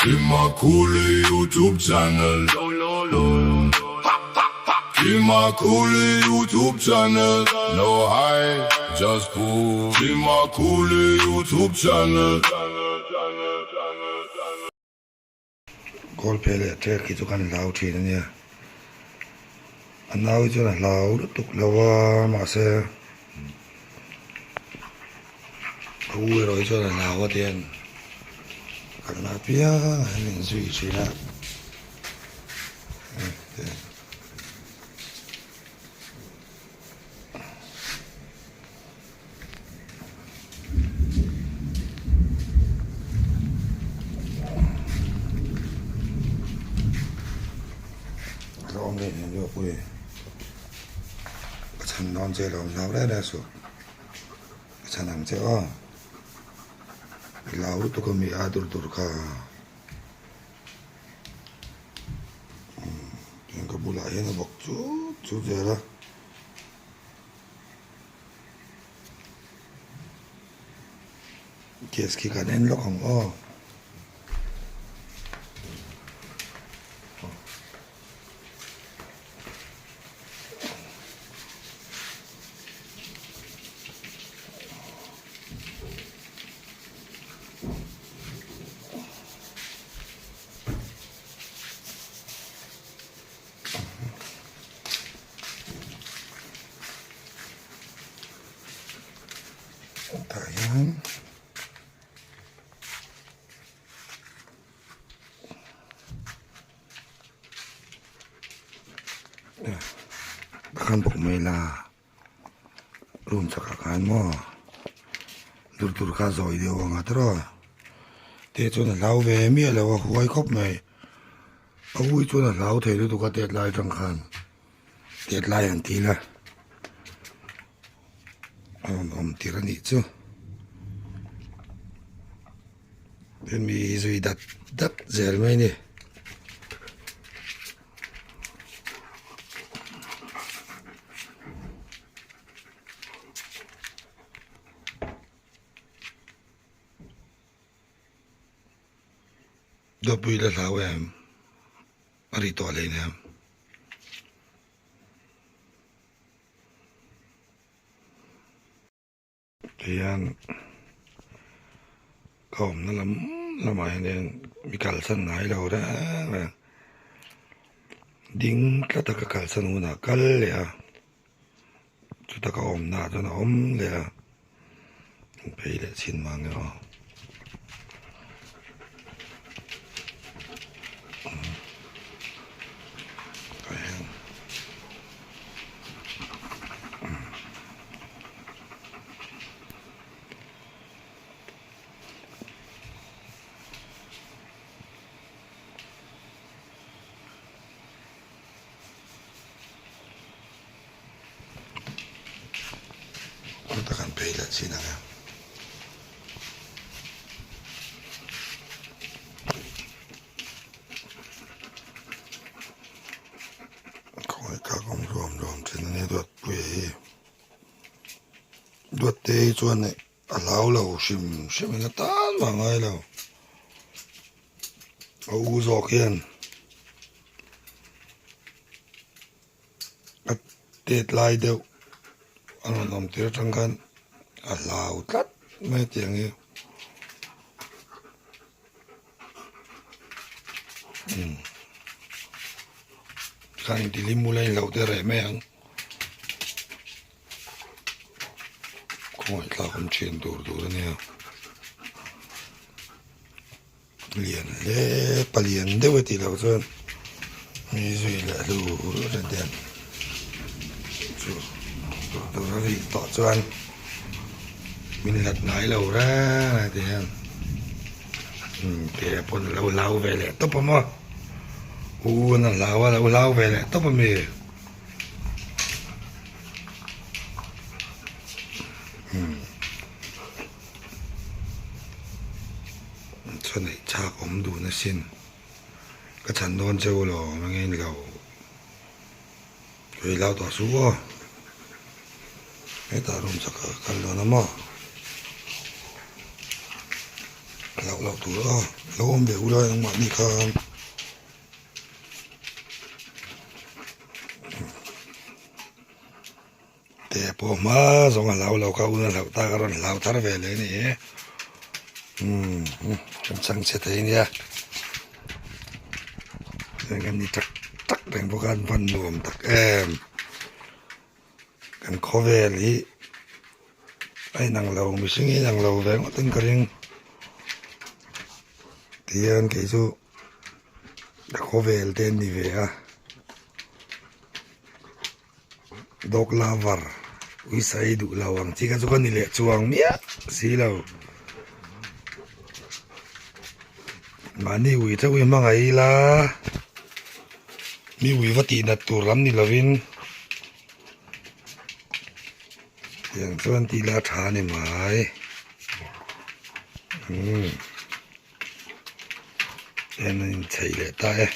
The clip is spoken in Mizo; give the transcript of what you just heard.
Kima Kuli YouTube channel. Kima Kuli YouTube channel. No high, just cool. Kima Kuli YouTube channel. Goal phe leh ṭek hi chu kan hlau ṭhin a nia. A nau hi chuan a hlau lutuk lo a mahse a u erawh hi chuan a hlau a tiang kalna apiang ah hian in zui ṭhin a. Tlawm leh nen zawk pawh hi ka chhan dawn che lawm hlau reng reng suh ka chhan ang che aw i hlau lutuk a mi a dur dur kha umm ka bulah hian a bawk chut chut zel a. Gas khi kan en lawk ang aw. Tah hian khan bawk mai la room chakah khan maw dur tur kha zawi deuh ang a tiraw te chuan a hlau ve miah lo a huai khawp mai a ui chuan a hlau thei lutuk a tet lai atang khan. Tet lai an ti la a rawn awm tir a nih chu hemi hi zui dat dat zel mai a ni. Dawpui la hlau em? A ri tawh hle nia. Tihian ka awmna lam lamah hianin mi kalsan ngai lo reng reng ding tlat a ka kalsan hunah kal leh a chuta ka awmna ah chuan a awm leh a phei leh chhin mang e aw. Chuta kan phei leh chin ang e. Khawngaih tlak awm ruam ruam thin a nia Duatpuia hi. Duatte hi chuan a hlau lo hrim hrim in a tan vang ngai lo. A u zawk hian a tet lai deuh a rawn awm tir atang khan a hlau tlat mai tiang hi umm khan inti hlim ula in lo te reh mai ang khawngaih thlak awm thin tur tur a nia. Lian hle palian deuh e tih loh chuan mi zui leh hlu reng te chu tur a rik tawh chuan min hlat ngai lo reng a ti hian ke pawn a lo hlau ve leh tawp a maw u an a hlau a lo hlau ve leh tawp a mi. Chhuaneih chak awm dun asin. Ka chhan dawn che u lo awm ange ni lo. Kei lau tawh suh aw. Hetah room chak ah ka kal dawn a maw. Hlauh loh tur a lo awm ve ula engmahni khan te pawh hma zawng a hlau lo kha un a hlauh tak a rawn hlau thar ve leh a ni e umm kan chhang chhe thei nia heng an ni tak tak reng bawk a an van nuam tak em kan khawvel hi. A inang lo mihring hi a inang lo ve ngawt in ka ring tihian kei chu ka khawvel te an ni ve a dog lover uisai duh lo ang chi kha chu ka ni leh chuang miah si lo mahni ui theuh hi hmangaih ila mi ui va tih nat tur lam ni lovin. Tiang chuan tih la tha a ni mai umm en a inchei leh ta e.